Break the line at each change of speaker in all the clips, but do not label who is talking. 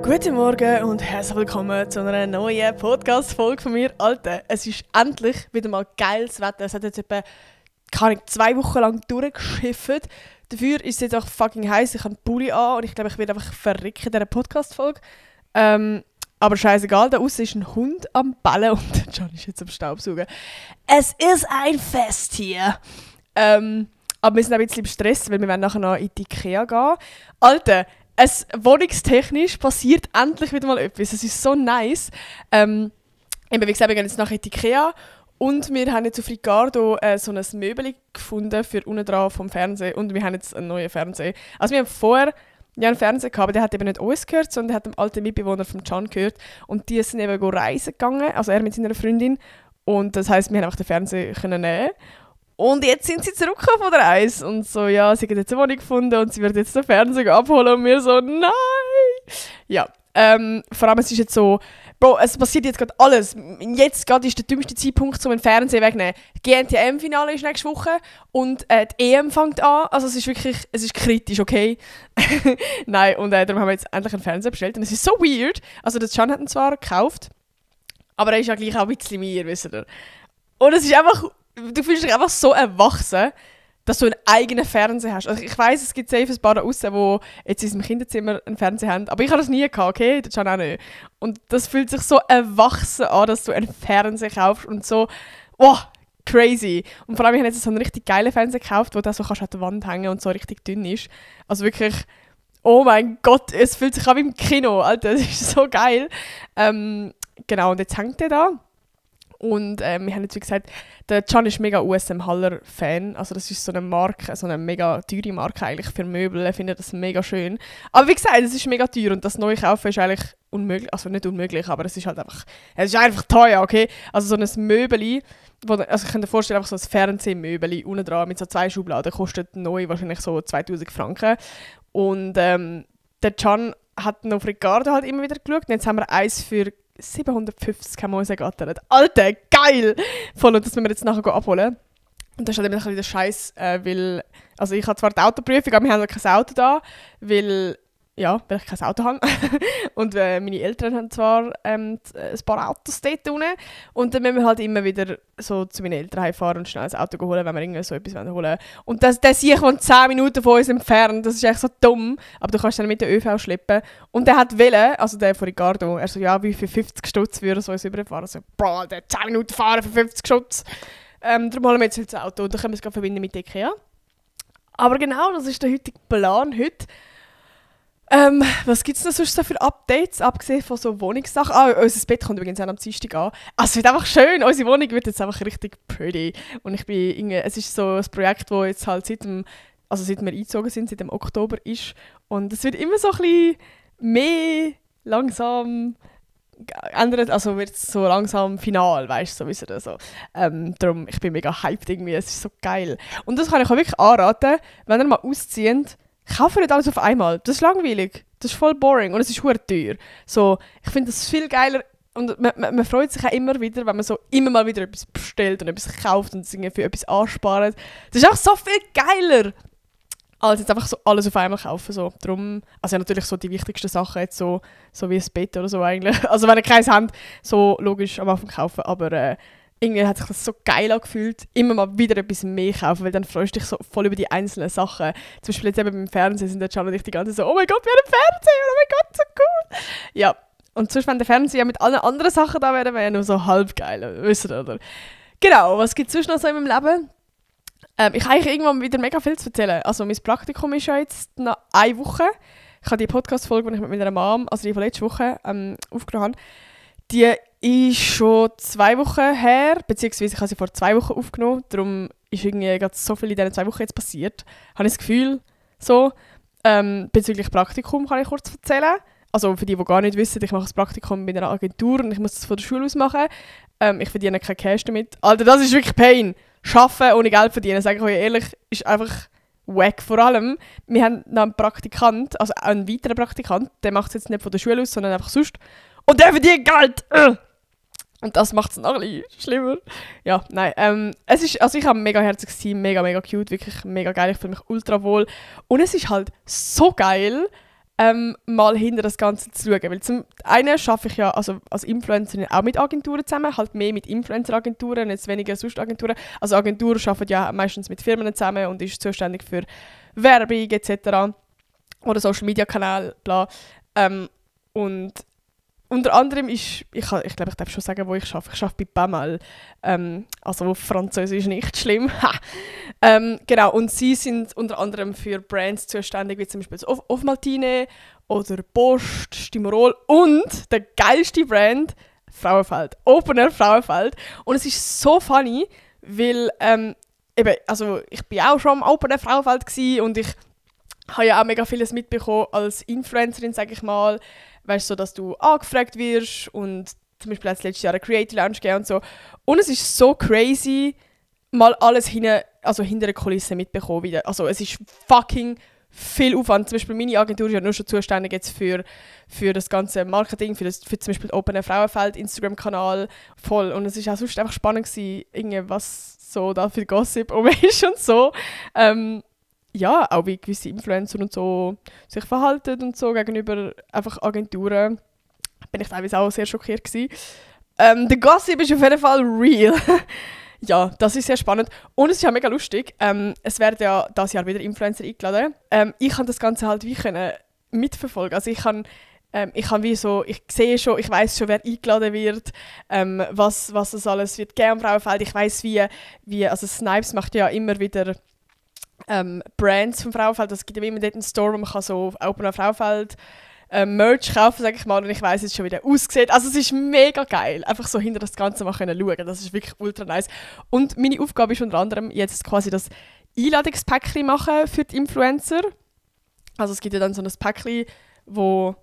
Guten Morgen und herzlich willkommen zu einer neuen Podcast-Folge von mir. Alter, es ist endlich wieder mal geiles Wetter. Es hat jetzt etwa 2 Wochen lang durchgeschifft. Dafür ist es jetzt auch fucking heiß. Ich habe einen Pulli an und ich glaube, ich werde einfach verrecken in dieser Podcast-Folge. Aber scheißegal, da außen ist ein Hund am Bellen und John ist jetzt am Staubsaugen. Es ist ein Fest hier. Aber wir sind ein bisschen im Stress, weil wir nachher noch in die Ikea gehen. Alter, wohnungstechnisch passiert endlich wieder mal etwas. Es ist so nice. Wie gesagt, wir gehen jetzt nachher in die Ikea und wir haben jetzt auf Ricardo so ein Möbel gefunden für unten dran vom Fernseher und wir haben jetzt einen neuen Fernseher. Also wir haben vorher einen Fernseher gehabt, aber der hat eben nicht uns gehört, sondern der hat dem alten Mitbewohner von Can gehört und die sind eben reisen gegangen, also er mit seiner Freundin und das heisst, wir haben einfach den Fernseher können nehmen. Und jetzt sind sie zurückgekommen von der Reise und so, ja, sie haben jetzt eine Wohnung gefunden und sie wird jetzt den Fernseher abholen und wir so, nein! Ja, vor allem es ist jetzt so, Bro, es passiert jetzt gerade alles. Jetzt gerade ist der dümmste Zeitpunkt, um den Fernseher wegzunehmen. Das GNTM-Finale ist nächste Woche und die EM fängt an, also es ist wirklich, es ist kritisch, okay? Nein, und darum haben wir jetzt endlich einen Fernseher bestellt und es ist so weird, also der Can hat ihn zwar gekauft, aber er ist ja gleich auch ein bisschen mir, wisst ihr. Und es ist einfach, du fühlst dich einfach so erwachsen, dass du einen eigenen Fernseher hast. Also ich weiss, es gibt safe ein paar da draussen, die jetzt in seinem Kinderzimmer einen Fernseher haben, aber ich habe das nie gehabt, okay? Das schon auch nicht. Und das fühlt sich so erwachsen an, dass du einen Fernseher kaufst und so, wow, crazy. Und vor allem, ich habe jetzt so einen richtig geilen Fernseher gekauft, wo du so kannst an der Wand hängen und so richtig dünn ist. Also wirklich, oh mein Gott, es fühlt sich an wie im Kino, Alter, das ist so geil. Genau, und jetzt hängt der da. Und wir haben jetzt, wie gesagt, der Can ist mega USM Haller-Fan. Also das ist so eine Marke, so eine mega teure Marke eigentlich für Möbel. Er findet das mega schön. Aber wie gesagt, es ist mega teuer und das neu kaufen ist eigentlich unmöglich. Also nicht unmöglich, aber es ist halt einfach, es ist einfach teuer, okay? Also so ein Möbeli, also ich kann dir vorstellen, einfach so ein Fernsehmöbeli unten dran mit so 2 Schubladen, kostet neu wahrscheinlich so 2000 Franken. Und der Can hat noch auf Ricardo halt immer wieder geschaut. Und jetzt haben wir eins für 750 kann man sagen. Alter, geil! Voll, und das müssen wir jetzt nachher abholen. Und das ist halt eben ein bisschen der Scheiß, weil, also ich habe zwar die Autoprüfung, aber wir haben noch kein Auto da, weil ich kein Auto habe. Und meine Eltern haben zwar ein paar Autos dort unten. Und dann müssen wir halt immer wieder so zu meinen Eltern heimfahren und schnell ein Auto holen, wenn wir irgendwie so etwas holen wollen. Und der sehe ich von 10 Minuten von uns entfernt. Das ist echt so dumm. Aber du kannst dann mit der ÖV schleppen. Und der hat wollen, also der von Ricardo, er so, ja, wie für 50 Stutz würde er so uns überfahren. So, Bro, der 10 Minuten fahren für 50 Stutz. Darum holen wir jetzt halt das Auto und dann können wir es gerade verbinden mit Ikea. Aber genau, das ist der heutige Plan heute. Was gibt es noch sonst so für Updates, abgesehen von so Wohnungssachen? Unser Bett kommt übrigens auch am Dienstag an. Also es wird einfach schön, unsere Wohnung wird jetzt einfach richtig pretty. Und es ist so ein Projekt, das jetzt halt seit wir eingezogen sind, seit dem Oktober ist. Und es wird immer so ein bisschen mehr langsam ändert, also wird es so langsam final, weißt du, so wie es so. Darum, ich bin mega hyped irgendwie, es ist so geil. Und das kann ich auch wirklich anraten, wenn ihr mal auszieht, kauft nicht alles auf einmal. Das ist langweilig. Das ist voll boring und es ist verdammt teuer. So, ich finde das viel geiler und man freut sich auch immer wieder, wenn man so immer mal wieder etwas bestellt und etwas kauft und sich für etwas anspart. Das ist auch so viel geiler, als jetzt einfach so alles auf einmal kaufen. So. Darum, also ja, natürlich so die wichtigsten Sachen, jetzt so wie ein Bett oder so eigentlich. Also wenn ihr keins habt, so logisch am Anfang kaufen, aber irgendwie hat sich das so geil angefühlt, immer mal wieder etwas mehr kaufen, weil dann freust du dich so voll über die einzelnen Sachen. Zum Beispiel jetzt eben beim Fernsehen sind jetzt schon die ganze so, oh mein Gott, wir haben einen Fernseher, oh mein Gott, so cool. Ja, und sonst, wenn der Fernseher mit allen anderen Sachen da wäre ja nur so halb geil, wisst ihr, oder? Genau, was gibt es sonst noch so in meinem Leben? Ich habe eigentlich irgendwann wieder mega viel zu erzählen. Also mein Praktikum ist ja jetzt noch 1 Woche. Ich habe die Podcast-Folge, die ich mit meiner Mom, also die von letzter Woche, aufgenommen habe, die ist schon 2 Wochen her, beziehungsweise ich habe sie vor 2 Wochen aufgenommen. Darum ist irgendwie gerade so viel in diesen 2 Wochen jetzt passiert. Habe ich das Gefühl, so. Bezüglich Praktikum kann ich kurz erzählen. Also für die gar nicht wissen, ich mache das Praktikum bei einer Agentur und ich muss das von der Schule aus machen. Ich verdiene kein Cash damit. Alter, das ist wirklich Pain. Arbeiten ohne Geld verdienen, sage ich euch ehrlich, ist einfach wack. Vor allem, wir haben noch einen Praktikant, also einen weiteren Praktikant, der macht es jetzt nicht von der Schule aus, sondern einfach sonst. Und der verdient Geld! Und das macht es noch ein bisschen schlimmer. Ja, nein. Also ich habe ein mega herziges Team, mega, mega cute, wirklich mega geil. Ich fühle mich ultra wohl. Und es ist halt so geil, mal hinter das Ganze zu schauen. Weil zum einen arbeite ich ja also als Influencerin auch mit Agenturen zusammen, halt mehr mit Influencer-Agenturen und jetzt weniger sonst Agenturen. Also Agentur arbeitet ja meistens mit Firmen zusammen und ist zuständig für Werbung etc. oder Social-Media-Kanäle, bla. Und unter anderem ist, ich glaube, ich darf schon sagen, wo ich arbeite. Ich arbeite bei Bamal. Also Französisch nicht schlimm. Genau, und sie sind unter anderem für Brands zuständig, wie zum Beispiel Ofmaltine oder Post, Stimorol und der geilste Brand, Frauenfeld. Opener Frauenfeld. Und es ist so funny, weil also ich bin auch schon am Opener Frauenfeld gsi und ich habe ja auch mega vieles mitbekommen als Influencerin, sage ich mal. Weißt du, so, dass du angefragt wirst und zum Beispiel hat es letztes Jahr eine Creator Lounge gegeben und so. Und es ist so crazy, mal alles hinter der Kulisse mitbekommen wieder. Also es ist fucking viel Aufwand. Zum Beispiel meine Agentur ist ja nur schon zuständig jetzt für das ganze Marketing, für zum Beispiel Open Frauenfeld, Instagram-Kanal, voll. Und es ist auch sonst einfach spannend gewesen, was so da für Gossip um ist und so. Ja, auch wie gewisse Influencer und so sich verhalten und so gegenüber einfach Agenturen. Bin ich teilweise auch sehr schockiert gewesen. Der Gossip ist auf jeden Fall real. Ja, das ist sehr spannend. Und es ist ja mega lustig. Es werden ja dieses Jahr wieder Influencer eingeladen. Ich kann das Ganze halt wie können mitverfolgen. Also ich sehe schon, ich weiß schon, wer eingeladen wird, was es alles wird geben am Frauenfeld. Ich weiß also Snipes macht ja immer wieder Brands vom Frauenfeld. Es gibt ja immer dort einen Store, wo man kann so auf Open Frauenfeld Merch kaufen, sage ich mal, und ich weiss jetzt schon, wie der aussieht. Also es ist mega geil, einfach so hinter das Ganze mal schauen können. Das ist wirklich ultra nice. Und meine Aufgabe ist unter anderem jetzt quasi das Einladungspäckchen machen für die Influencer. Also es gibt ja dann so ein Päckchen, wo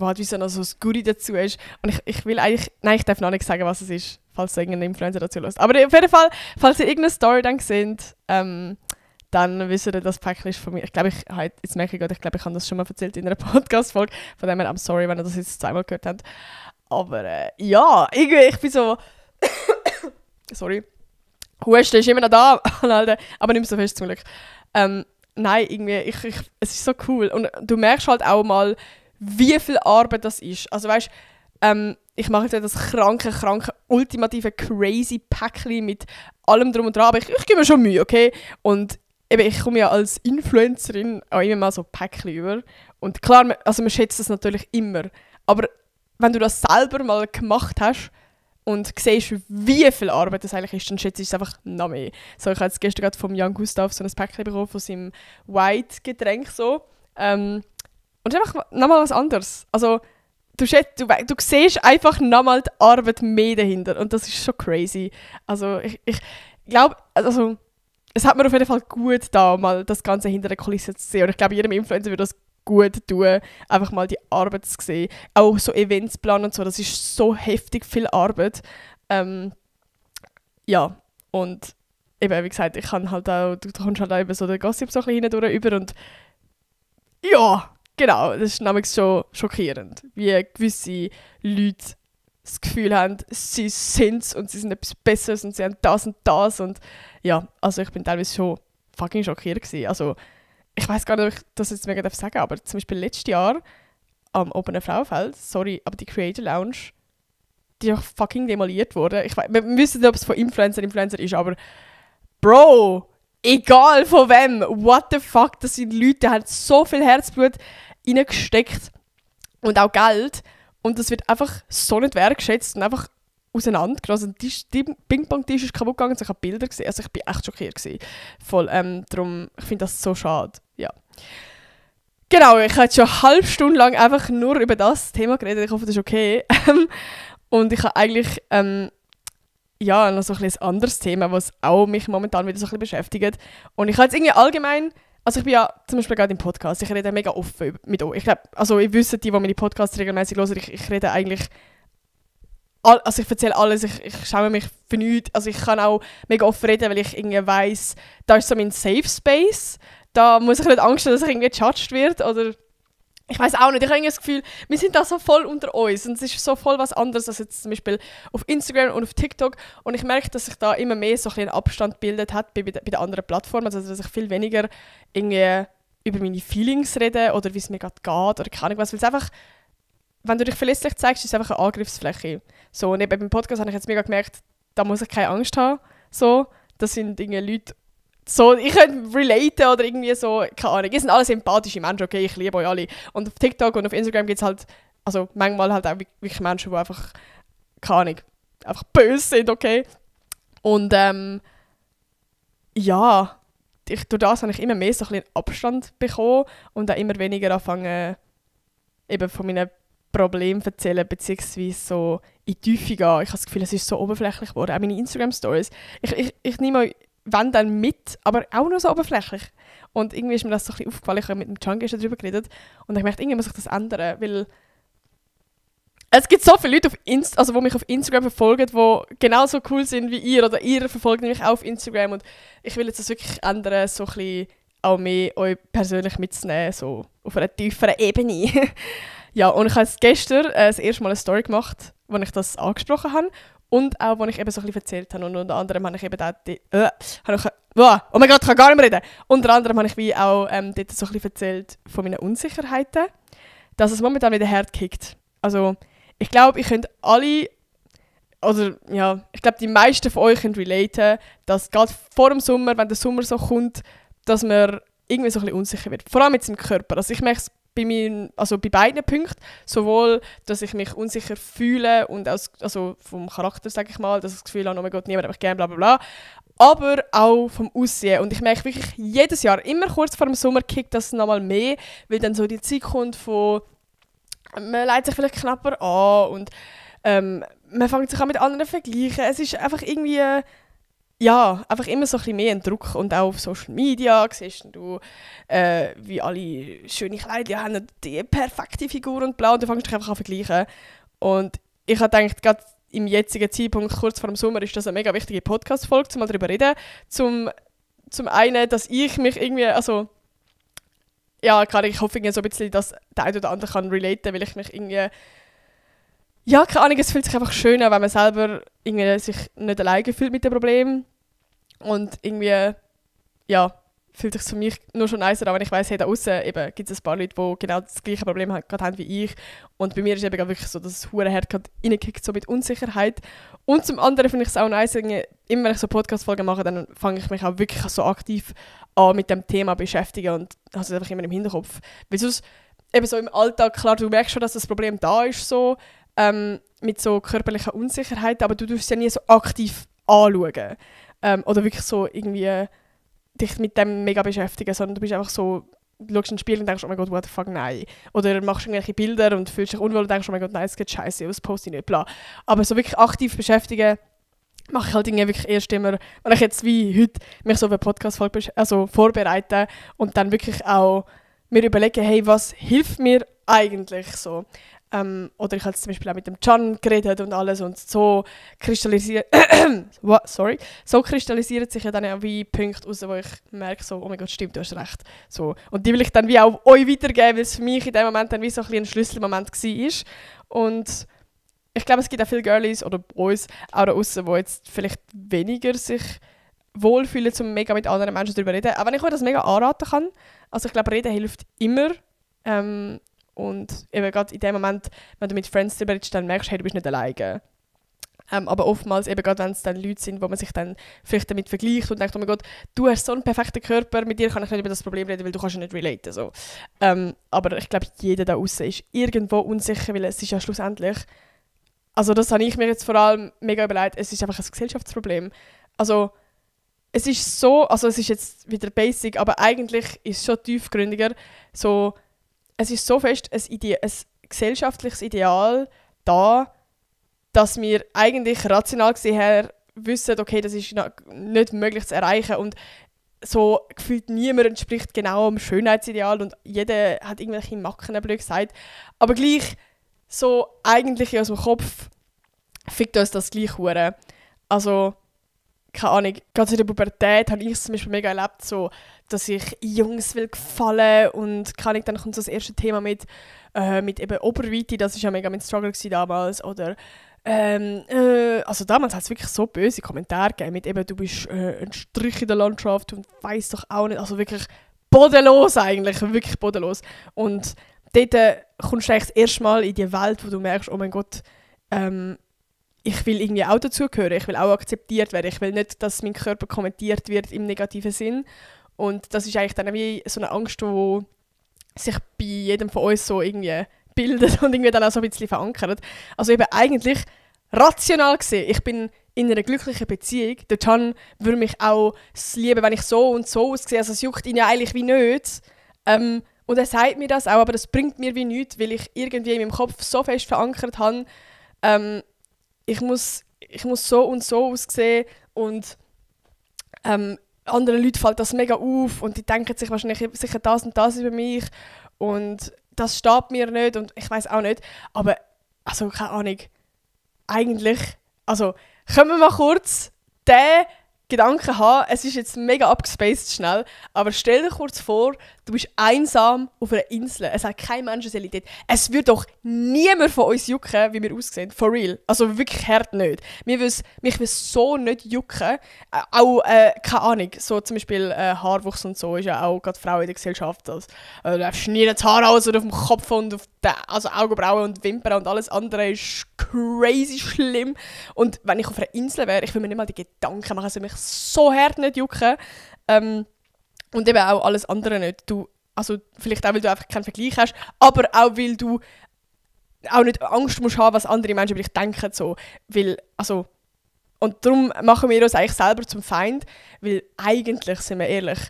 halt wie so ein Goodie dazu ist. Und ich will eigentlich, nein, ich darf noch nicht sagen, was es ist, falls irgendein Influencer dazu lässt. Aber auf jeden Fall, falls ihr irgendeine Story dann seht, dann wisst ihr, das Päckchen ist von mir. Ich glaube, jetzt merke ich gerade, ich habe das schon mal erzählt in einer Podcast-Folge. Von dem her, I'm sorry, wenn ihr das jetzt zweimal gehört habt. Aber ja, irgendwie, ich bin so... sorry. Husten ist immer noch da, Alter. Aber nicht mehr so fest zum Glück. Nein, irgendwie, es ist so cool. Und du merkst halt auch mal, wie viel Arbeit das ist. Also weißt, ich mache jetzt das kranke, ultimative, crazy Päckchen mit allem drum und dran. Aber ich gebe mir schon Mühe, okay? Und eben, ich komme ja als Influencerin auch immer mal so Päckchen über. Und klar, man schätzt das natürlich immer. Aber wenn du das selber mal gemacht hast und siehst, wie viel Arbeit das eigentlich ist, dann schätze ich es einfach noch mehr. So, ich habe jetzt gestern gerade vom Jan Gustav so ein Päckchen bekommen von seinem White-Getränk. So. Und einfach nochmal was anderes. Also, du siehst einfach nochmal die Arbeit mehr dahinter. Und das ist schon crazy. Also, ich glaube, also, es hat mir auf jeden Fall gut da, mal das Ganze hinter der Kulisse zu sehen. Und ich glaube, jedem Influencer würde das gut tun, einfach mal die Arbeit zu sehen. Auch so Events planen und so, das ist so heftig viel Arbeit. Ja, und eben, wie gesagt, ich kann halt auch, du kommst halt auch über so den Gossip so ein bisschen hindurch über und ja, genau, das ist nämlich schon schockierend, wie gewisse Leute das Gefühl haben, sie sind es und sie sind etwas Besseres und sie haben das und ja, also ich bin teilweise schon fucking schockiert gewesen. Also ich weiß gar nicht, ob ich das jetzt mega sagen darf, aber zum Beispiel letztes Jahr am Open Frauenfeld, sorry, aber die Creator Lounge, die ist auch fucking demoliert worden. Wir wissen nicht, ob es von Influencer ist, aber Bro, egal von wem, what the fuck, das sind Leute, die haben so viel Herzblut reingesteckt und auch Geld. Und das wird einfach so nicht wertgeschätzt und einfach auseinandergelassen. Der Ping-Pong-Tisch ist kaputt gegangen, ich habe Bilder gesehen. Also ich bin echt schockiert gewesen. Voll, darum, ich finde das so schade. Ja. Genau, ich habe jetzt schon eine halbe Stunde lang einfach nur über das Thema geredet. Ich hoffe, das ist okay. Und ich habe eigentlich noch so ein anderes Thema, was auch mich momentan wieder so ein bisschen beschäftigt. Und ich habe jetzt irgendwie allgemein... Also ich bin ja zum Beispiel gerade im Podcast, ich rede mega offen mit euch. Ich glaube, also ihr wisst, die meine Podcasts regelmäßig hören, ich rede eigentlich, also ich erzähle alles, ich schaue mich für nichts, also ich kann auch mega offen reden, weil ich irgendwie weiss, da ist so mein Safe Space, da muss ich nicht Angst haben, dass ich irgendwie gejudged wird oder ich weiß auch nicht, ich habe irgendwie das Gefühl, wir sind da so voll unter uns und es ist so voll was anderes als jetzt zum Beispiel auf Instagram und auf TikTok und ich merke, dass sich da immer mehr so ein bisschen Abstand gebildet hat bei den anderen Plattformen, also dass ich viel weniger irgendwie über meine Feelings rede oder wie es mir gerade geht oder keine Ahnung was, weil es einfach, wenn du dich verlässlich zeigst, ist es einfach eine Angriffsfläche. So, und eben beim Podcast habe ich jetzt mega gemerkt, da muss ich keine Angst haben, so, das sind irgendwie Leute, so, ich könnte relaten oder irgendwie so, keine Ahnung. Ihr sind alle sympathische Menschen, okay, ich liebe euch alle. Und auf TikTok und auf Instagram gibt es halt, also manchmal halt auch wirklich Menschen, die einfach, keine Ahnung, einfach böse sind, okay. Und ja, durch das habe ich immer mehr so ein bisschen Abstand bekommen und auch immer weniger anfangen, eben von meinen Problemen zu erzählen, beziehungsweise so in die Tiefe gehen. Ich habe das Gefühl, es ist so oberflächlich geworden. Auch meine Instagram-Stories. Ich nehme wenn dann mit, aber auch nur so oberflächlich. Und irgendwie ist mir das so ein bisschen aufgefallen, ich habe mit dem Junkie darüber geredet und ich merke, irgendwie muss ich das ändern, weil es gibt so viele Leute, die mich auf Instagram verfolgen, die genauso cool sind wie ihr oder ihr verfolgt mich auch auf Instagram und ich will jetzt das wirklich ändern, so ein bisschen auch mehr euch persönlich mitzunehmen, so auf einer tieferen Ebene. Ja, und ich habe gestern das erste Mal eine Story gemacht, wo ich das angesprochen habe. Und auch, als ich eben so ein bisschen erzählt habe. Und unter anderem habe ich eben auch oh mein Gott, ich kann gar nicht mehr reden. Unter anderem habe ich wie auch dort so ein bisschen erzählt von meinen Unsicherheiten, dass es momentan wieder hart kickt. Also, ich glaube, ich könnt alle, oder ja, ich glaube, die meisten von euch können relaten, dass gerade vor dem Sommer, wenn der Sommer so kommt, dass man irgendwie so ein bisschen unsicher wird. Vor allem mit seinem Körper. Also ich merke es bei beiden Punkten, sowohl, dass ich mich unsicher fühle und also vom Charakter, sage ich mal, dass ich das Gefühl habe, oh mein Gott, niemand hat mich gern, bla bla bla, aber auch vom Aussehen. Und ich merke wirklich jedes Jahr, immer kurz vor dem Sommer kickt das nochmal mehr, weil dann so die Zeit kommt von, man legt sich vielleicht knapper an und man fängt sich an mit anderen zu vergleichen. Es ist einfach irgendwie, ja, einfach immer so ein bisschen mehr ein Druck. Und auch auf Social Media siehst du, wie alle schöne Kleider haben, die perfekte Figur und bla. Und du fängst dich einfach an zu vergleichen. Und ich habe gedacht, gerade im jetzigen Zeitpunkt, kurz vor dem Sommer, ist das eine mega wichtige Podcast-Folge, um mal darüber zu reden. Zum einen, dass ich mich irgendwie, also ja, gerade ich hoffe irgendwie so ein bisschen, dass der eine oder andere kann relaten, weil ich mich irgendwie, ja, keine Ahnung, es fühlt sich einfach schön an, wenn man selber irgendwie sich nicht alleine fühlt mit dem Problem. Und irgendwie, ja, fühlt sich für mich nur schon nicer an, wenn ich weiss, hey, da außen gibt es ein paar Leute, die genau das gleiche Problem gerade haben wie ich. Und bei mir ist es eben wirklich so, dass es verdammt hart gerade reinkickt, so mit Unsicherheit. Und zum anderen finde ich es auch nice, immer wenn ich so Podcast-Folgen mache, dann fange ich mich auch wirklich so aktiv an mit dem Thema beschäftigen und habe es einfach immer im Hinterkopf. Weil sonst, eben so im Alltag, klar, du merkst schon, dass das Problem da ist, so, mit so körperlichen Unsicherheiten, aber du tust es ja nie so aktiv anschauen. Oder wirklich so irgendwie dich mit dem mega beschäftigen, sondern du bist einfach so, du schaust in den Spiegel und denkst, oh mein Gott, what the fuck, nein. Oder machst irgendwelche Bilder und fühlst dich unwohl und denkst, oh mein Gott, nein, es geht scheiße, was poste ich nicht, bla. Aber so wirklich aktiv beschäftigen, mache ich halt irgendwie wirklich erst immer, wenn ich jetzt wie heute mich so auf eine Podcast-Folge vorbereite und dann wirklich auch mir überlege, hey, was hilft mir eigentlich so? Oder ich habe zum Beispiel auch mit dem Can geredet und alles und so kristallisiert so kristallisiert sich ja dann auch wie Punkte raus, wo ich merke, so, oh mein Gott, stimmt, du hast recht. So. Und die will ich dann wie auch euch weitergeben, weil es für mich in dem Moment dann wie so ein Schlüsselmoment war. Und ich glaube, es gibt auch viele Girlies oder Boys auch da draussen, die jetzt vielleicht weniger sich wohlfühlen, um mega mit anderen Menschen darüber zu reden. Aber wenn ich euch das mega anraten kann, also ich glaube, reden hilft immer. Und eben gerade in dem Moment, wenn du mit Friends darüber redest, dann merkst du, hey, du bist nicht alleine. Aber oftmals, eben gerade wenn es dann Leute sind, wo man sich dann vielleicht damit vergleicht und denkt, oh mein Gott, du hast so einen perfekten Körper, mit dir kann ich nicht über das Problem reden, weil du kannst ja nicht relaten. So. Aber ich glaube, jeder da draussen ist irgendwo unsicher, weil es ist ja schlussendlich, also das habe ich mir jetzt vor allem mega überlegt, es ist einfach ein Gesellschaftsproblem. Also es ist so, also es ist jetzt wieder basic, aber eigentlich ist es schon tiefgründiger, so, es ist so fest ein gesellschaftliches Ideal da, dass wir eigentlich rational gesehen her wissen, okay, das ist nicht möglich zu erreichen und so gefühlt niemand entspricht genau dem Schönheitsideal und jeder hat irgendwelche Macken, blöd gesagt. Aber gleich, so eigentlich aus dem Kopf fickt uns das gleich hure. Also, keine Ahnung, gerade in der Pubertät habe ich es zum Beispiel mega erlebt, so, dass ich Jungs will gefallen und dann kommt so das erste Thema mit eben Oberweite, das war ja mega mein Struggle damals, oder also damals hat es wirklich so böse Kommentare gegeben, mit eben, du bist ein Strich in der Landschaft und weiss doch auch nicht, also wirklich bodenlos eigentlich, wirklich bodenlos. Und dort kommst du eigentlich das erste Mal in die Welt, wo du merkst, oh mein Gott, ich will irgendwie auch dazugehören, ich will auch akzeptiert werden, ich will nicht, dass mein Körper kommentiert wird im negativen Sinn. Und das ist eigentlich dann wie so eine Angst, die sich bei jedem von uns so irgendwie bildet und irgendwie dann auch so ein bisschen verankert. Also eben eigentlich rational gesehen, ich bin in einer glücklichen Beziehung. Der Can würde mich auch lieben, wenn ich so und so aussehe. Also es juckt ihn ja eigentlich wie nicht. Und er sagt mir das auch, aber das bringt mir wie nichts, weil ich irgendwie in meinem Kopf so fest verankert habe, ich muss so und so aussehen und anderen Leuten fällt das mega auf und die denken sich wahrscheinlich sicher das und das über mich und das steht mir nicht und ich weiß auch nicht, aber also keine Ahnung, eigentlich, also können wir mal kurz den Gedanken haben, es ist jetzt mega abgespaced schnell, aber stell dir kurz vor, du bist einsam auf einer Insel, es hat keine Menschenseele dort. Es würde doch niemand von uns jucken, wie wir aussehen, for real. Also wirklich hart nicht. Mich will so nicht jucken, auch, keine Ahnung, so zum Beispiel Haarwuchs und so ist ja auch gerade Frauen in der Gesellschaft, also, du schneiden das Haar aus oder auf dem Kopf und auf also Augenbrauen und Wimpern und alles andere ist crazy schlimm. Und wenn ich auf einer Insel wäre, ich würde mir nicht mal die Gedanken machen, es würde mich so hart nicht jucken. Und eben auch alles andere nicht. Also vielleicht auch, weil du einfach keinen Vergleich hast, aber auch, weil du auch nicht Angst musst haben, was andere Menschen über dich denken. So. Weil, also, und darum machen wir uns eigentlich selber zum Feind, weil eigentlich, sind wir ehrlich,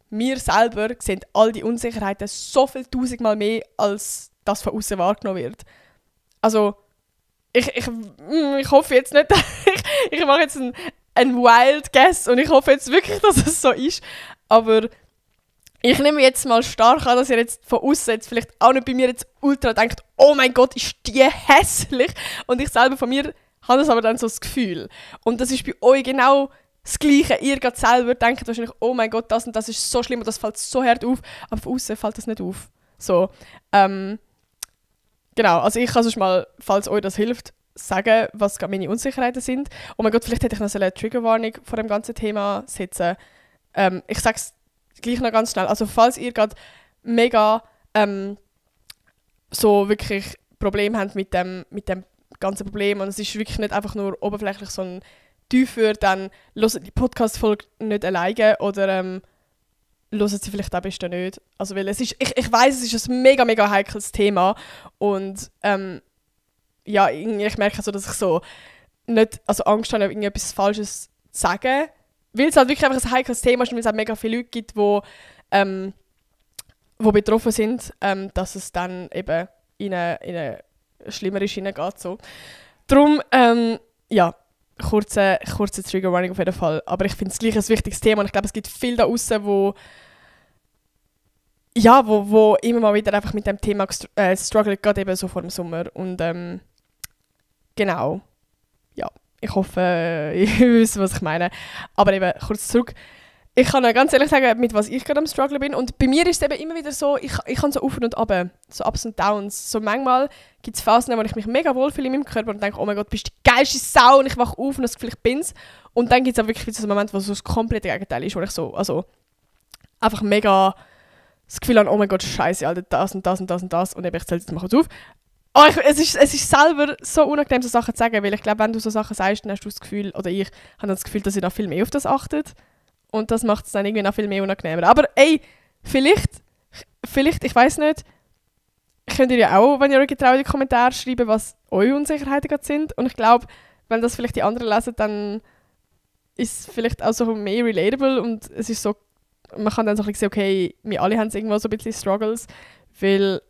wir selber sehen all die Unsicherheiten so viel tausendmal mehr, als das von außen wahrgenommen wird. Also, ich hoffe jetzt nicht, ich mache jetzt ein Wild Guess und ich hoffe jetzt wirklich, dass es so ist. Aber ich nehme jetzt mal stark an, dass ihr jetzt von außen jetzt vielleicht auch nicht bei mir jetzt ultra denkt, oh mein Gott, ist die hässlich. Und ich selber von mir habe das aber dann so das Gefühl. Und das ist bei euch genau das Gleiche. Ihr geht selber denkt wahrscheinlich, oh mein Gott, das und das ist so schlimm und das fällt so hart auf. Aber von außen fällt das nicht auf. So, genau, also ich kann sonst mal, falls euch das hilft, sagen, was gerade meine Unsicherheiten sind. Oh mein Gott, vielleicht hätte ich noch so eine Triggerwarnung vor dem ganzen Thema setzen. Ich sage es gleich noch ganz schnell. Also falls ihr gerade mega so wirklich Probleme habt mit dem ganzen Problem und es ist wirklich nicht einfach nur oberflächlich so ein tiefer, dann hört die Podcast-Folge nicht alleine oder hört sie vielleicht am besten nicht. Also weil es ist, ich weiss, es ist ein mega, mega heikles Thema und ja, ich merke so, dass ich so nicht, also Angst habe, irgendetwas Falsches zu sagen, weil es halt wirklich einfach ein heikles Thema ist und weil es halt mega viele Leute gibt, die betroffen sind, dass es dann eben in eine schlimmere Schiene geht. So. Darum, ja, kurze Trigger-Warning auf jeden Fall. Aber ich finde es gleich ein wichtiges Thema und ich glaube, es gibt viele da draussen, wo immer mal wieder einfach mit dem Thema strugglen, gerade eben so vor dem Sommer. Und genau, ja, ich hoffe, ihr wisst, was ich meine. Aber eben, kurz zurück. Ich kann euch ganz ehrlich sagen, mit was ich gerade am Struggle bin. Und bei mir ist es eben immer wieder so, ich kann so auf und ab, so Ups und Downs. So manchmal gibt es Phasen, wo ich mich mega wohlfühle in meinem Körper und denke, oh mein Gott, bist du die geilste Sau und ich wache auf und das Gefühl, ich bin's. Und dann gibt es auch wirklich so einen Moment, wo so das komplette Gegenteil ist, wo ich so, also einfach mega das Gefühl habe, oh mein Gott, scheiße, Alter, das und das und das und das. Und eben, ich zähle jetzt mal kurz auf. Oh, es ist selber so unangenehm, so Sachen zu sagen, weil ich glaube, wenn du so Sachen sagst, dann hast du das Gefühl, oder ich habe das Gefühl, dass ihr noch viel mehr auf das achtet. Und das macht es dann irgendwie noch viel mehr unangenehmer. Aber ey, vielleicht, ich weiß nicht, könnt ihr ja auch, wenn ihr euch getraut, in die Kommentare schreiben, was eure Unsicherheiten gerade sind. Und ich glaube, wenn das vielleicht die anderen lesen, dann ist es vielleicht auch so mehr relatable und es ist so, man kann dann so ein bisschen sehen, okay, wir alle haben irgendwo so ein bisschen Struggles, weil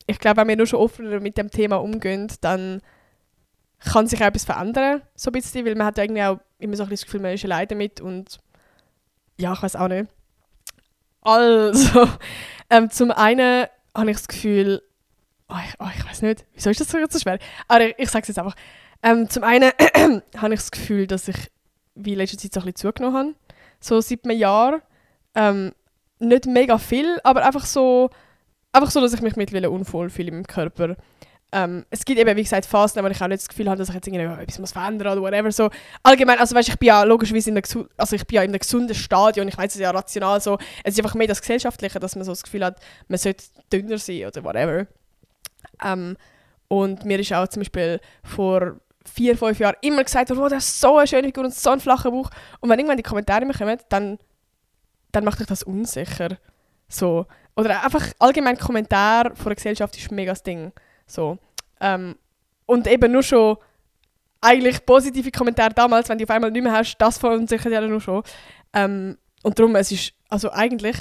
ich glaube, wenn wir nur schon offener mit dem Thema umgehen, dann kann sich auch etwas verändern, so ein bisschen, weil man hat ja irgendwie auch immer so ein bisschen das Gefühl, man ist allein damit und ja, ich weiß auch nicht. Also, zum einen habe ich das Gefühl, ich weiß nicht, wieso ist das so schwer? Aber ich sage es jetzt einfach. Zum einen habe ich das Gefühl, dass ich wie in letzter Zeit so ein bisschen zugenommen habe, so seit einem Jahr. nicht mega viel, aber einfach so, dass ich mich mittlerweile unwohl fühle in meinem Körper. Es gibt eben, wie gesagt, Phasen, wo ich auch nicht das Gefühl habe, dass ich jetzt irgendwie etwas muss verändern oder whatever. So. Allgemein, also weißt, ich bin ja logischerweise in einem gesunden Stadion. Ich weiß es ja rational so. Es ist einfach mehr das Gesellschaftliche, dass man so das Gefühl hat, man sollte dünner sein oder whatever. Und mir ist auch zum Beispiel vor 4-5 Jahren immer gesagt worden, oh, das ist so eine schöne Figur und so ein flacher Bauch. Und wenn irgendwann die Kommentare mehr kommen, dann macht dich das unsicher. So. Oder einfach allgemein Kommentar von der Gesellschaft ist mega das Ding. So. Und eben nur schon eigentlich positive Kommentare damals, wenn du auf einmal nicht mehr hast, das verunsichert ja nur schon. Und darum, es ist also eigentlich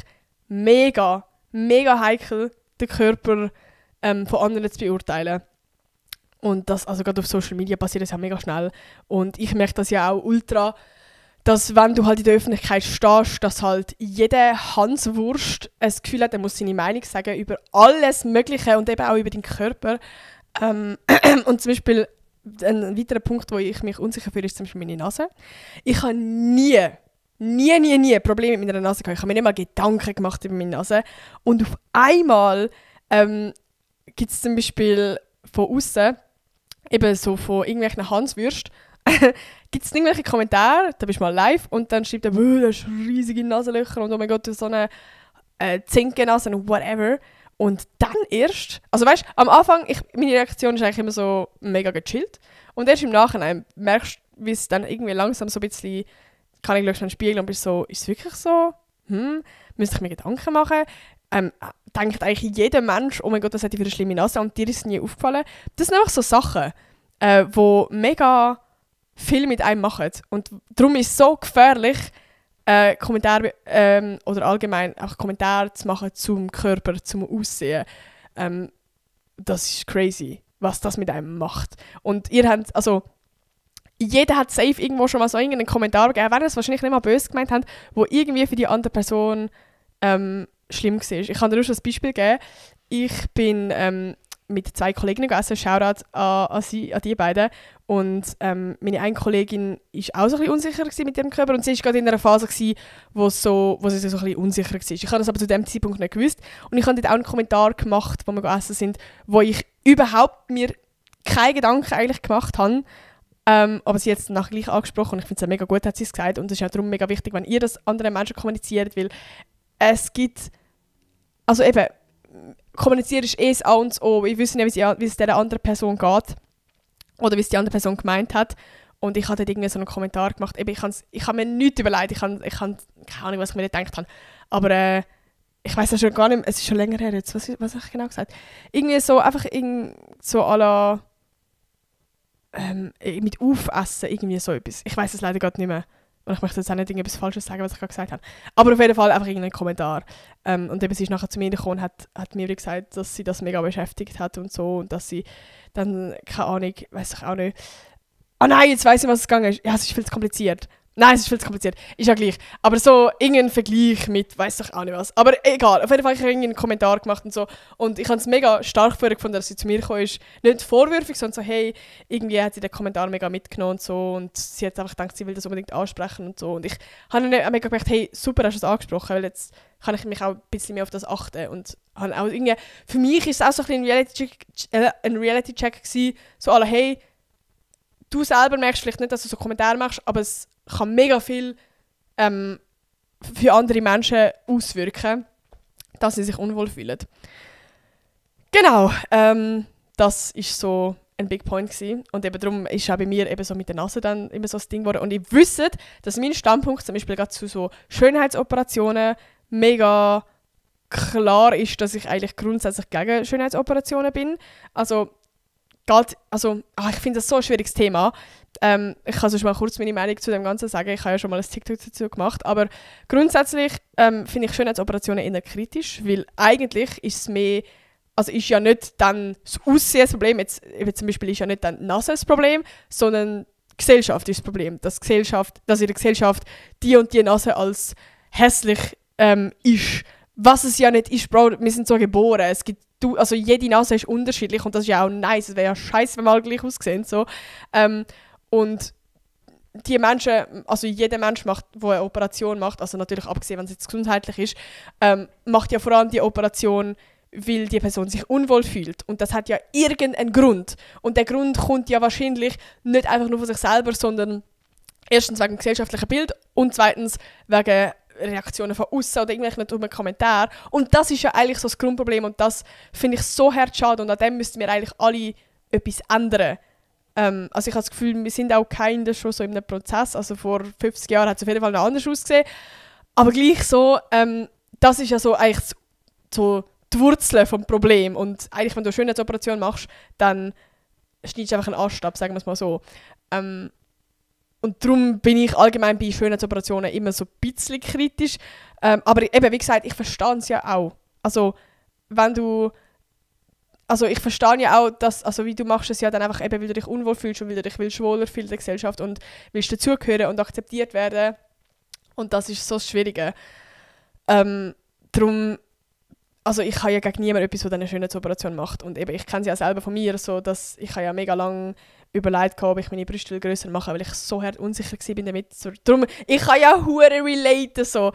mega, mega heikel, den Körper von anderen zu beurteilen. Und das, also gerade auf Social Media passiert das ja mega schnell. Und ich merke das ja auch ultra, dass wenn du halt in der Öffentlichkeit stehst, dass halt jeder Hanswurst ein Gefühl hat, er muss seine Meinung sagen über alles Mögliche und eben auch über den Körper. Und zum Beispiel ein weiterer Punkt, wo ich mich unsicher fühle, ist zum Beispiel meine Nase. Ich habe nie Probleme mit meiner Nase gehabt. Ich habe mir nicht mal Gedanken gemacht über meine Nase. Und auf einmal gibt es zum Beispiel von außen, eben so von irgendwelchen Hanswürsten, gibt es irgendwelche Kommentare, da bist du mal live und dann schreibt er, du hast riesige Nasenlöcher und oh mein Gott, du hast so eine Zinkennase und whatever. Und dann erst, also weißt du, am Anfang, meine Reaktion ist eigentlich immer so mega gechillt. Und erst im Nachhinein merkst du, wie es dann irgendwie langsam so ein bisschen, kann ich in den Spiegel und bist so, ist es wirklich so? Müsste ich mir Gedanken machen? Denkt eigentlich jeder Mensch, oh mein Gott, das hat für eine schlimme Nase und dir ist es nie aufgefallen. Das sind einfach so Sachen, die mega viel mit einem machen. Und darum ist es so gefährlich, Kommentare oder allgemein auch Kommentare zu machen zum Körper, zum Aussehen. Das ist crazy, was das mit einem macht. Und ihr habt, also jeder hat safe irgendwo schon mal so einen Kommentar gegeben, wenn ihr es wahrscheinlich nicht mal böse gemeint habt, wo irgendwie für die andere Person schlimm war. Ich kann dir nur schon ein Beispiel geben. Ich bin mit 2 Kolleginnen gegessen, Shoutout an die beiden. Und meine eine Kollegin war auch so ein bisschen unsicher mit ihrem Körper und sie war gerade in einer Phase, wo sie so ein bisschen unsicher war. Ich habe das aber zu dem Zeitpunkt nicht gewusst. Und ich habe dort auch einen Kommentar gemacht, wo wir gegessen sind, wo ich überhaupt mir keine Gedanken eigentlich gemacht habe. Aber sie hat es nachher gleich angesprochen und ich finde es ja mega gut, hat sie es gesagt. Und es ist auch darum mega wichtig, wenn ihr das anderen Menschen kommuniziert, weil es gibt, also eben, kommunizieren ist das A und das O. Ich weiß nicht, wie es dieser anderen Person geht oder wie es die andere Person gemeint hat. Und ich habe dort irgendwie so einen Kommentar gemacht. Eben, ich habe mir nichts überlegt. Ich habe keine Ahnung, was ich mir gedacht habe. Aber ich weiß ja schon gar nicht mehr, es ist schon länger her jetzt. Was habe ich genau gesagt? Irgendwie so, einfach so à la mit Aufessen, irgendwie so etwas. Ich weiß es leider gerade nicht mehr. Und ich möchte jetzt auch nicht etwas Falsches sagen, was ich gerade gesagt habe. Aber auf jeden Fall einfach irgendein Kommentar. Und eben sie ist nachher zu mir gekommen und hat mir gesagt, dass sie das mega beschäftigt hat und so. Und dass sie dann, keine Ahnung, weiß ich auch nicht. Ah nein, jetzt weiss ich, was es gegangen ist. Ja, es ist viel zu kompliziert. Nein, es ist viel zu kompliziert. Ist ja gleich. Aber so irgendein Vergleich mit, weiss ich auch nicht was. Aber egal, auf jeden Fall habe ich einen Kommentar gemacht und so. Und ich habe es mega stark gefunden, dass sie zu mir gekommen ist. Nicht vorwürfig, sondern so, hey, irgendwie hat sie den Kommentar mega mitgenommen und so. Und sie hat einfach gedacht, sie will das unbedingt ansprechen und so. Und ich habe dann mega gedacht, hey, super, hast du es angesprochen, weil jetzt kann ich mich auch ein bisschen mehr auf das achten. Und habe auch irgendwie, für mich ist es auch so ein ein Reality-Check gewesen, so alle, hey, du selber merkst vielleicht nicht, dass du so Kommentare machst, aber es kann mega viel für andere Menschen auswirken, dass sie sich unwohl fühlen. Genau, das war so ein Big Point gewesen. Und eben darum ist auch bei mir eben so mit der Nase dann immer so das Ding geworden. Und ich wüsste, dass mein Standpunkt zum Beispiel gerade zu so Schönheitsoperationen mega klar ist, dass ich eigentlich grundsätzlich gegen Schönheitsoperationen bin. Ich finde das so ein schwieriges Thema. Ich kann sonst mal kurz meine Meinung zu dem Ganzen sagen. Ich habe ja schon mal ein TikTok dazu gemacht. Aber grundsätzlich finde ich Schönheitsoperationen eher kritisch, weil eigentlich ist es mehr, also ist ja nicht dann das Aussehen das Problem, jetzt eben zum Beispiel ist ja nicht dann die Nase das Problem, sondern die Gesellschaft ist das Problem. Dass in der Gesellschaft die und die Nase als hässlich ist. Was es ja nicht ist, Bro, wir sind so geboren. Es gibt also jede Nase ist unterschiedlich und das ist ja auch nice. Es wäre ja scheiße, wenn wir alle gleich aussehen. So. Und die Menschen, also jeder Mensch, der eine Operation macht, also natürlich abgesehen, wenn es jetzt gesundheitlich ist, macht ja vor allem die Operation, weil die Person sich unwohl fühlt. Und das hat ja irgendeinen Grund. Und der Grund kommt ja wahrscheinlich nicht einfach nur von sich selber, sondern erstens wegen dem gesellschaftlichen Bild und zweitens wegen Reaktionen von außen oder irgendwelchen dummen Kommentaren. Und das ist ja eigentlich so das Grundproblem und das finde ich so hart schade und an dem müssten wir eigentlich alle etwas ändern. Also ich habe das Gefühl, wir sind auch keine schon so in einem Prozess. Also vor 50 Jahren hat es auf jeden Fall noch anders ausgesehen. Aber gleich so, das ist ja so eigentlich so die Wurzel vom Problem. Und eigentlich, wenn du eine Schönheitsoperation machst, dann schneidest du einfach einen Ast ab, sagen wir es mal so. Und darum bin ich allgemein bei Schönheitsoperationen immer so ein bisschen kritisch. Aber eben, wie gesagt, ich verstehe es ja auch. Also, ich verstehe ja auch, dass, also wie du machst es ja dann einfach eben, weil du dich unwohl fühlst und weil du dich willst wohler fühlst in der Gesellschaft und willst dazugehören und akzeptiert werden. Und das ist so das Schwierige. Darum, also ich habe ja gegen niemanden etwas, der eine Schönheitsoperation macht. Und eben, ich kenne es ja selber von mir, so, dass ich ja mega lange überlegt habe, ob ich meine Brüste grösser machen, weil ich so hart unsicher war damit. So, darum, ich kann ja hure relaten. So.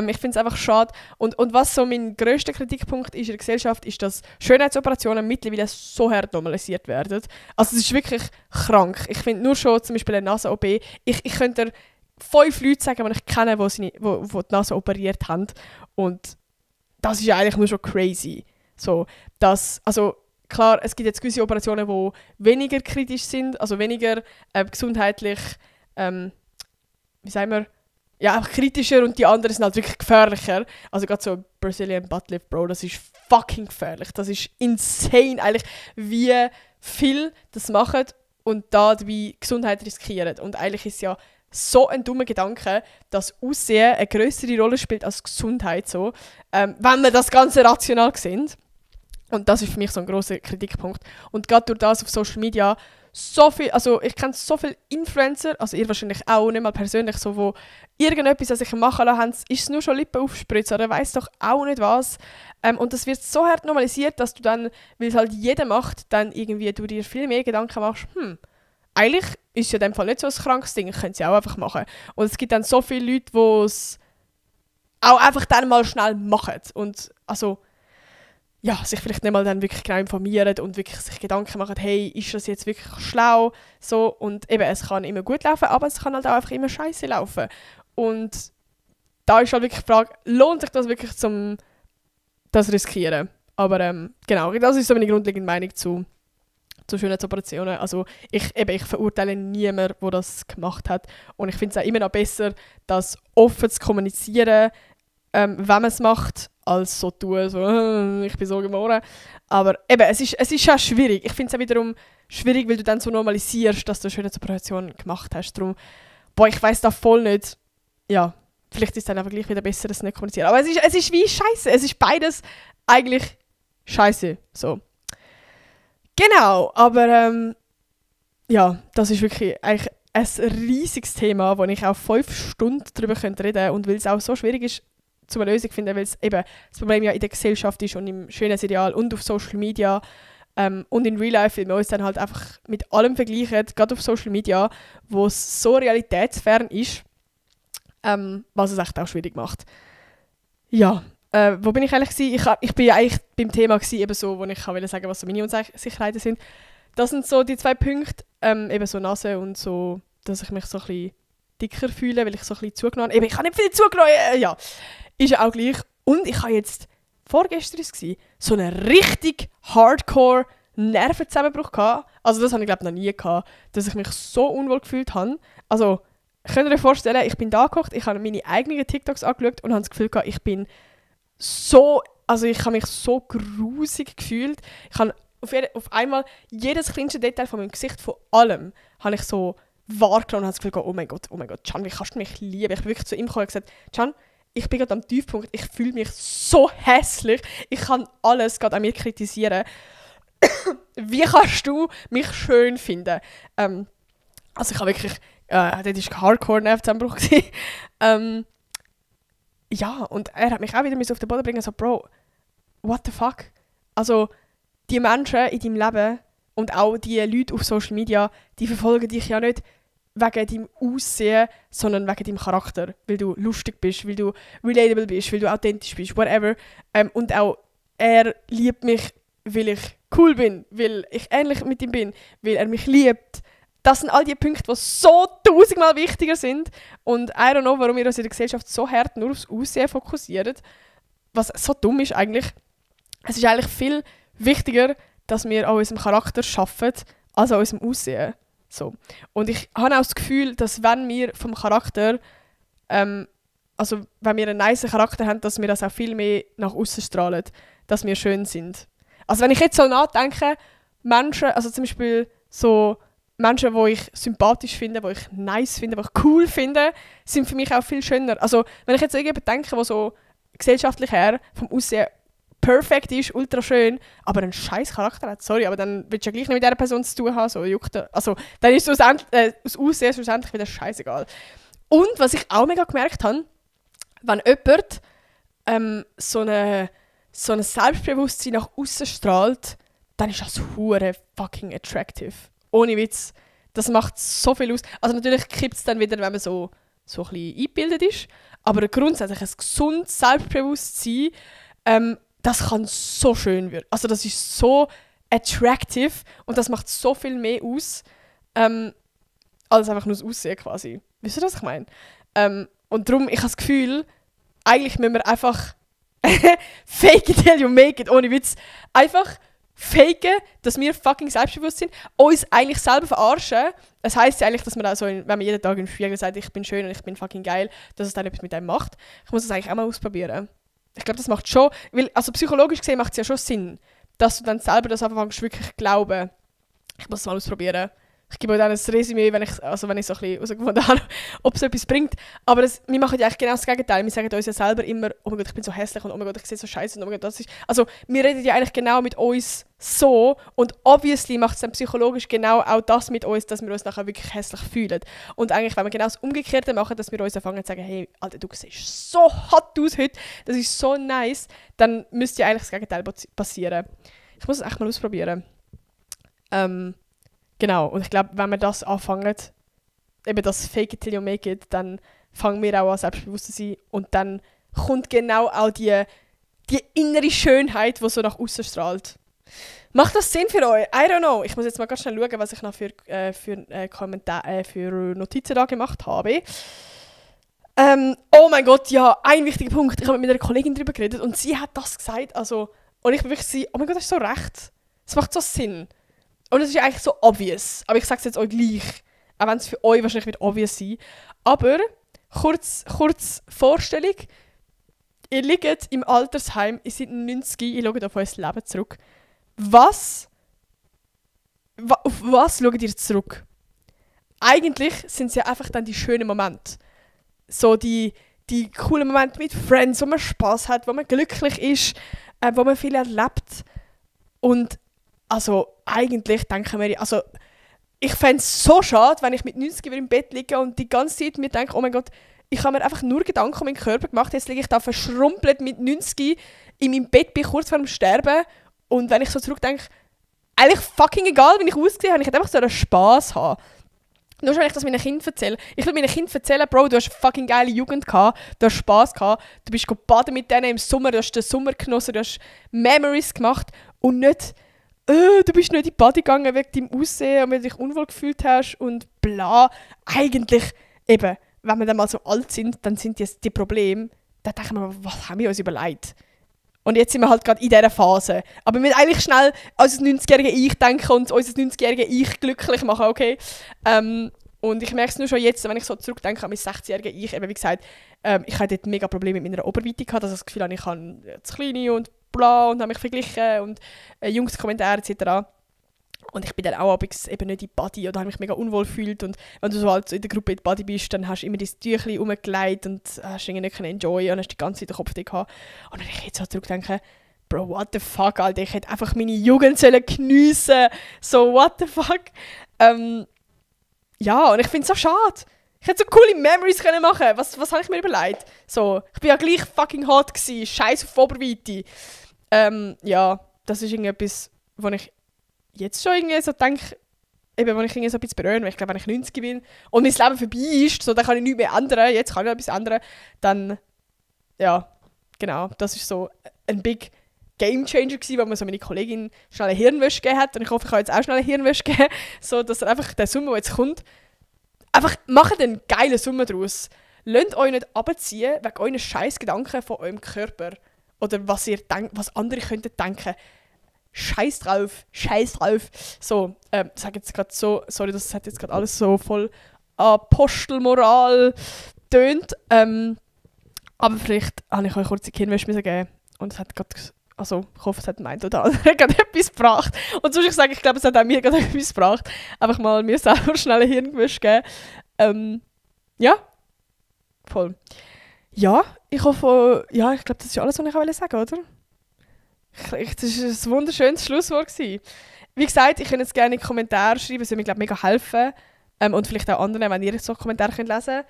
Ich finde es einfach schade. Und was so mein grösster Kritikpunkt ist in der Gesellschaft, ist, dass Schönheitsoperationen mittlerweile so hart normalisiert werden. Also es ist wirklich krank. Ich finde nur schon zum Beispiel eine Nasen-OP, ich könnte dir 5 Leute sagen, die ich kenne, die die Nase operiert haben. Und das ist ja eigentlich nur schon crazy. So, also klar, es gibt jetzt gewisse Operationen, die weniger kritisch sind, also weniger gesundheitlich, wie sagen wir, ja, einfach kritischer und die anderen sind halt wirklich gefährlicher. Also gerade so Brazilian Butt Lift, Bro, das ist fucking gefährlich. Das ist insane eigentlich, wie viel das machen und da dabei Gesundheit riskieren. Und eigentlich ist es ja so ein dummer Gedanke, dass Aussehen eine größere Rolle spielt als Gesundheit, so, wenn wir das Ganze rational sehen. Und das ist für mich so ein grosser Kritikpunkt. Und gerade durch das auf Social Media so viel, also ich kenne so viele Influencer, also ihr wahrscheinlich auch, nicht mal persönlich, so, wo irgendetwas an sich machen lassen haben, ist es nur schon Lippen aufspritzen oder weiss doch auch nicht was. Und das wird so hart normalisiert, dass du dann, weil es halt jeder macht, dann irgendwie du dir viel mehr Gedanken machst, eigentlich ist es ja in dem Fall nicht so ein krankes Ding, können sie auch einfach machen. Und es gibt dann so viele Leute, die es auch einfach dann mal schnell machen. Und also, ja, sich vielleicht nicht mal dann wirklich genau informieren und wirklich sich Gedanken machen, hey, ist das jetzt wirklich schlau? So, und eben, es kann immer gut laufen, aber es kann halt auch einfach immer scheiße laufen. Und da ist halt wirklich die Frage, lohnt sich das wirklich das riskieren? Aber genau, das ist so meine grundlegende Meinung zu Schönheitsoperationen. Also ich verurteile niemanden, der das gemacht hat. Und ich finde es auch immer noch besser, das offen zu kommunizieren, wenn man es macht, als so tun, so, ich bin so geboren. Aber eben, es ist auch schwierig. Ich finde es auch wiederum schwierig, weil du dann so normalisierst, dass du eine Schönheitsoperation gemacht hast. Darum, ich weiss da voll nicht, ja, vielleicht ist es dann einfach gleich wieder besser, das nicht kommunizieren. Aber es ist wie Scheiße. Es ist beides eigentlich Scheiße. So. Genau, aber ja, das ist wirklich eigentlich ein riesiges Thema, wo ich auch 5 Stunden darüber reden könnte und weil es auch so schwierig ist, zu einer Lösung finden, weil es eben das Problem ja in der Gesellschaft ist und im Schönheitsideal und auf Social Media und in Real Life, weil wir uns dann halt einfach mit allem vergleichen, gerade auf Social Media, wo es so realitätsfern ist, was es echt auch schwierig macht. Ja, wo bin ich eigentlich gewesen? Ich bin ja eigentlich beim Thema gewesen, eben so, wo ich wollte sagen, was so meine Unsicherheiten sind. Das sind so die 2 Punkte, eben so Nase und so, dass ich mich so ein bisschen dicker fühle, weil ich so ein bisschen zugenommen habe. Eben, ich habe nicht viel zugenommen, ja. Ist ja auch gleich. Und ich habe jetzt, vorgestern war es, so einen richtig hardcore Nervenzusammenbruch gehabt. Also das habe ich glaube noch nie gehabt, dass ich mich so unwohl gefühlt habe. Also, könnt ihr euch vorstellen, ich bin da gekocht, ich habe meine eigenen TikToks angeschaut und habe das Gefühl gehabt, ich bin so, also ich habe mich so grusig gefühlt. Ich habe auf einmal jedes kleinste Detail von meinem Gesicht, von allem, habe ich so wahrgenommen und habe das Gefühl gehabt, oh mein Gott, Can, wie kannst du mich lieben? Ich bin wirklich zu ihm gekommen und gesagt, Can, ich bin gerade am Tiefpunkt, ich fühle mich so hässlich, ich kann alles gerade an mir kritisieren. Wie kannst du mich schön finden? Also ich habe wirklich, das war Hardcore-Nervenzusammenbruch. Ja, und er hat mich auch wieder auf den Boden bringen, so, Bro, what the fuck? Also, die Menschen in deinem Leben und auch die Leute auf Social Media, die verfolgen dich ja nicht wegen deinem Aussehen, sondern wegen deinem Charakter. Weil du lustig bist, weil du relatable bist, weil du authentisch bist, whatever. Und auch er liebt mich, weil ich cool bin, weil ich ähnlich mit ihm bin, weil er mich liebt. Das sind all die Punkte, die so tausendmal wichtiger sind. Und I don't know, warum wir uns in der Gesellschaft so hart nur aufs Aussehen fokussieren. Was so dumm ist eigentlich. Es ist eigentlich viel wichtiger, dass wir an unserem Charakter arbeiten, als an unserem Aussehen. So. Und ich habe auch das Gefühl, dass wenn wir vom Charakter, also wenn wir einen nice Charakter haben, dass wir das auch viel mehr nach außen strahlen, dass wir schön sind. Also wenn ich jetzt so nachdenke, Menschen, also zum Beispiel so Menschen, die ich sympathisch finde, die ich nice finde, die ich cool finde, sind für mich auch viel schöner. Also wenn ich jetzt irgendjemand denke, der so gesellschaftlich her vom Aussehen perfekt ist, ultra schön, aber einen scheiß Charakter hat, sorry, aber dann willst du ja gleich nicht mit dieser Person zu tun haben, so juckt er. Also dann ist es aus Aussehen schlussendlich wieder scheißegal. Und was ich auch mega gemerkt habe, wenn jemand so ein Selbstbewusstsein nach außen strahlt, dann ist das hure fucking attractive. Ohne Witz. Das macht so viel aus. Also natürlich kippt es dann wieder, wenn man so ein bisschen eingebildet ist. Aber grundsätzlich ein gesundes Selbstbewusstsein, das kann so schön werden. Also das ist so attractive und das macht so viel mehr aus, als einfach nur das Aussehen quasi. Wisst ihr, was ich meine? Und darum, ich habe das Gefühl, eigentlich müssen wir einfach fake it till you make it, ohne Witz. Einfach faken, dass wir fucking selbstbewusst sind, uns eigentlich selber verarschen. Das heisst ja eigentlich, dass man auch so, wenn man jeden Tag im Spiegel sagt, ich bin schön und ich bin fucking geil, dass es dann etwas mit einem macht. Ich muss das eigentlich auch mal ausprobieren. Ich glaube, das macht schon, weil, also psychologisch gesehen macht es ja schon Sinn, dass du dann selber das anfängst wirklich glauben. Ich muss es mal ausprobieren. Ich gebe euch dann ein Resümee, wenn ich so ein bisschen herausgefunden habe, ob es etwas bringt. Aber wir machen ja eigentlich genau das Gegenteil. Wir sagen uns ja selber immer, oh mein Gott, ich bin so hässlich und oh mein Gott, ich sehe so scheiße und oh mein Gott, das ist... Also wir reden ja eigentlich genau mit uns so und obviously macht es dann psychologisch genau auch das mit uns, dass wir uns nachher wirklich hässlich fühlen. Und eigentlich, wenn wir genau das Umgekehrte machen, dass wir uns anfangen zu sagen, hey, Alter, du siehst so hot aus heute, das ist so nice, dann müsste ja eigentlich das Gegenteil passieren. Ich muss es echt mal ausprobieren. Genau, und ich glaube, wenn wir das anfangen, eben das Fake it till you make it, dann fangen wir auch an, selbstbewusst zu sein. Und dann kommt genau auch die innere Schönheit, die so nach außen strahlt. Macht das Sinn für euch? I don't know. Ich muss jetzt mal ganz schnell schauen, was ich noch für Notizen da gemacht habe. Oh mein Gott, ja, ein wichtiger Punkt. Ich habe mit meiner Kollegin darüber geredet und sie hat das gesagt. Also, und ich bin wirklich so, oh mein Gott, das ist so recht. Das macht so Sinn. Und es ist eigentlich so obvious, aber ich sage es jetzt euch gleich, auch wenn es für euch wahrscheinlich wird obvious sein. Aber, kurz Vorstellung, ihr liegt im Altersheim, ihr seid 90, ihr schaut auf euer Leben zurück. Auf was schaut ihr zurück? Eigentlich sind es ja einfach dann die schönen Momente. So die coolen Momente mit Friends, wo man Spass hat, wo man glücklich ist, wo man viel erlebt. Und also eigentlich denken wir, also ich fände es so schade, wenn ich mit 90 wieder im Bett liege und die ganze Zeit mir denke, oh mein Gott, ich habe mir einfach nur Gedanken um meinen Körper gemacht, jetzt liege ich da verschrumpelt mit 90 in meinem Bett, bin kurz vor dem Sterben und wenn ich so zurückdenke, eigentlich fucking egal, wie ich ausgesehen habe, ich hätte einfach so einen Spass haben. Nur schon, wenn ich das meinen Kindern erzähle. Ich will meinen Kindern erzählen, Bro, du hast eine fucking geile Jugend gehabt, du hast Spass gehabt, du bist baden mit denen im Sommer, du hast den Sommer genossen, du hast Memories gemacht und nicht, du bist nicht in die Party gegangen wegen deinem Aussehen und weil du dich unwohl gefühlt hast und bla. Eigentlich, eben, wenn wir dann mal so alt sind, dann sind die Probleme, dann denken wir, was haben wir uns überlegt? Und jetzt sind wir halt gerade in dieser Phase. Aber wir müssen eigentlich schnell an unser 90-jährige Ich denken und unser 90-jährige Ich glücklich machen, okay? Und ich merke es nur schon jetzt, wenn ich so zurückdenke an mein 60-jährige Ich, eben wie gesagt, ich hatte dort mega Probleme mit meiner Oberweite gehabt, dass ich das Gefühl habe, ich habe zu kleine und bla und habe mich verglichen und Jungskommentare etc. Und ich bin dann auch abends eben nicht in die Body oder habe mich mega unwohl gefühlt und wenn du so halt in der Gruppe in die Body bist, dann hast du immer dein Tüchlein rumgelegt und hast irgendwie nicht enjoyen und hast die ganze Zeit den Kopf dick gehabt. Und wenn ich jetzt so zurückdenke, Bro, what the fuck, Alter, ich hätte einfach meine Jugend geniessen sollen. So, what the fuck. Ja, und ich finde es so schade. Ich hätte so coole Memories können machen. Was habe ich mir überlegt? So, ich bin ja gleich fucking hot gewesen. Scheiß auf Oberweite. Ja, das ist irgendetwas, wo ich jetzt schon irgendwie so denke, eben, wenn ich irgendwie so ein bisschen bereue, weil ich glaube, wenn ich 90 bin und mein Leben vorbei ist, so, dann kann ich nichts mehr ändern, jetzt kann ich etwas ändern, dann, ja, genau, das ist so ein big Game Changer gewesen, wo mir so meine Kollegin schnell eine Hirnwäsche gegeben hat und ich hoffe, ich kann jetzt auch schnell eine Hirnwäsche geben, so dass einfach der Sommer, der jetzt kommt, einfach macht einen geilen Sommer draus. Lasst euch nicht abziehen wegen euren scheiß Gedanken von eurem Körper oder was ihr denkt, was andere könnten denken. Scheiß drauf. So, sag jetzt gerade so, sorry, das hat jetzt gerade alles so voll Apostelmoral tönt. Aber vielleicht habe ich euch kurz die Hinweise geben und es hat gerade, also ich hoffe, es hat meint oder andere gerade etwas gebracht. Und sonst ich sage, ich glaube, es hat auch mir gerade etwas gebracht. Einfach mal mir selber schnell ein Hirngewäsch geben. Ja, voll. Ja, ich hoffe, ja, ich glaube, das ist alles, was ich sagen wollte, oder? Das war ein wunderschönes Schlusswort gewesen. Wie gesagt, ich könnte jetzt gerne in die Kommentare schreiben, es würde mir glaube mega helfen. Und vielleicht auch anderen, wenn ihr so Kommentare könnt lesen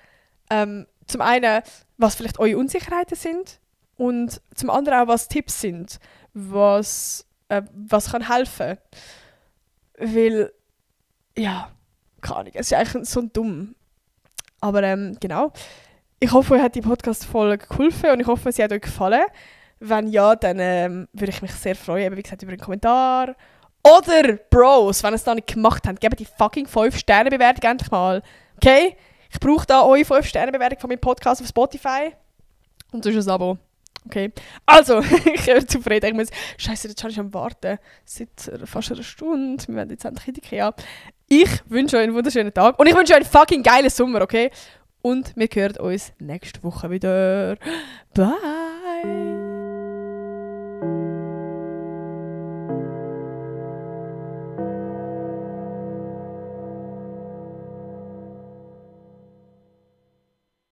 könnt. Zum einen, was vielleicht eure Unsicherheiten sind und zum anderen auch, was Tipps sind, was kann helfen. Weil, ja, keine Ahnung, es ist eigentlich so dumm. Aber genau, ich hoffe, euch hat die Podcast-Folge geholfen und ich hoffe, sie hat euch gefallen. Wenn ja, dann würde ich mich sehr freuen, eben, wie gesagt, über einen Kommentar. Oder, Bros, wenn ihr es da nicht gemacht habt, gebt die fucking 5-Sterne-Bewertung endlich mal. Okay? Ich brauche da eure 5-Sterne-Bewertung von meinem Podcast auf Spotify. Und sonst ein Abo. Okay? Also, ich bin zufrieden. Ich muss... Scheiße, jetzt bin ich am Warten. Seit fast einer Stunde. Wir werden jetzt endlich in die Ikea. Ich wünsche euch einen wunderschönen Tag. Und ich wünsche euch einen fucking geilen Sommer, okay? Und wir hören uns nächste Woche wieder. Bye!